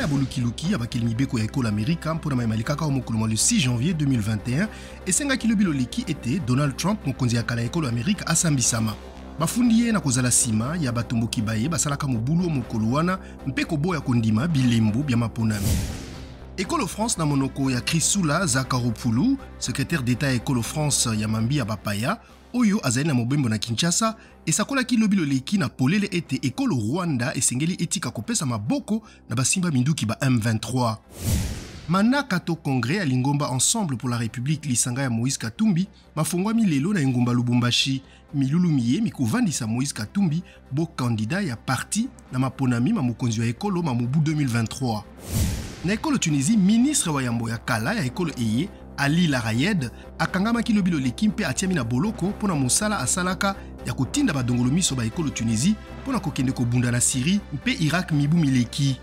Mokanda ya bolukiluki ya bakeli mibeko ya ekolo Amerika mpo na maye malikaka o mokolo mwa le 6 janvier 2021 esengaki lobi loleki ete Donald Trump, mokonzi ya kala ya ekolo Amerika, asambisama. Bafundi ye na kozala nsima ya batomboki baye basalaka mobulu o mokolo wana mpe koboya kondima bilembo bya maponami. Ekolo France na monoko ya Chrysoula Zacharopoulou, secrétaire d'État ya ekolo France ya mambi ya bapaya, oyo azali na mobembo na Kinshasa, esakolaki lobi loleki na polele ete ekolo Rwanda esengeli etika kopesa maboko na basimba minduki ba M23. Manaka to congrès ya lingomba Ensemble pour la République lisanga ya Moïse Katumbi mafongwami lelo na engumba Lubumbashi. Milulu miye mikovandisa Moïse Katumbi bo candidat ya parti na maponami ma mokonzi wa ekolo ma mobu 2023. Na ekolo Tunisie, ministre wa yambo ya kala ya ekolo eye Ali Larayed akangamaki lobi loleki mpe atiami na boloko mpo na mosala asalaka ya kotinda badongolo miso ba ekolo Tunisie mpo na kokende kobunda na Syrie mpe Irak mibu mileki.